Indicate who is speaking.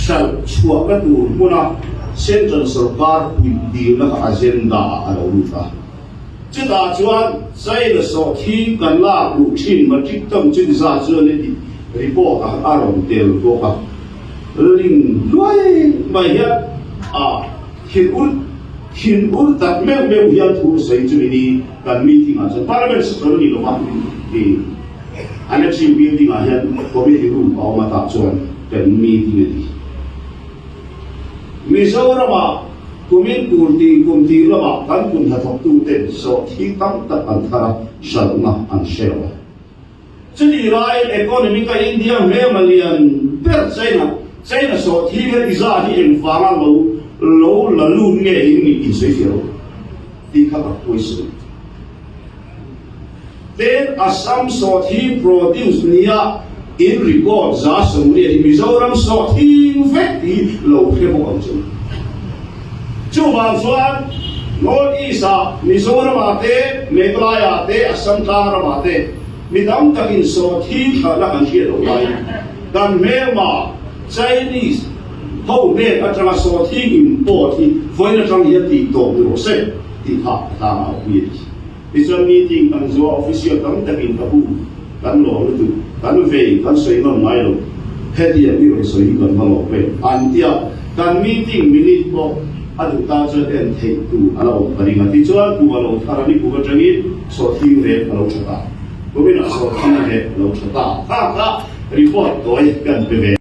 Speaker 1: Hralh chhuahna tur hmuna Central sorkar puih dilna kha agenda ah a lo lut a. Chutah chuan China sawhthing kan lak luh thin matric ton chu ni zat chu a ni tih report ah a rawn tel bawk a. Ling hluai mai hian a thin ur thin ur tak meuh meuh hian thu a sawi chu ni ni kan meeting ah chuan Parliament session a ni lo va ti. Annexing building ah hian committee room a awm a tah chuan kan meeting a ti. Mizoram ah kumin tur tih kum tih lamah kan kum hnathawktu ten sawhthing tam tak an thar a, hralhna an hre lo a. Chutih laiin economy ka India hmelma lian ber China, China sawhthing he ti zah hi engvanga lo lo la lut nge in nih insawifiah lo tih kha ka question. Ten Assam sawhthing produce nia in record 180 hi Mizoram sawhthing vek hi lo hre bawk ang chu. Chuvang chuan North East ah Mizoram ah te, Meghalaya ah te, Assam tlang ram ah te mi tam takin sawhthing thlahna kan hriat loh laiin kan hmelma Chinese ho hnen atanga sawhthing import hi vawiin atang hian tih tawp ni rawh se tih kha a tlangah a pui a ti. Tichuan meeting kan zuah official tam takin ka hu kan lawm lutuk, kan vei kan sawi nawn ngai lo, hetiang i rawn sawi hi kan va lawm ve an ti a, kan meeting minute pawh a duh tan chuan en theih tur a la awm ka ring a, tichuan kum a lo thar a, ni kum atangin sawhthing rek a lo tha ta, kuminah sawhthing rek a lo tha ta, kha kha report tawi kan pe ve.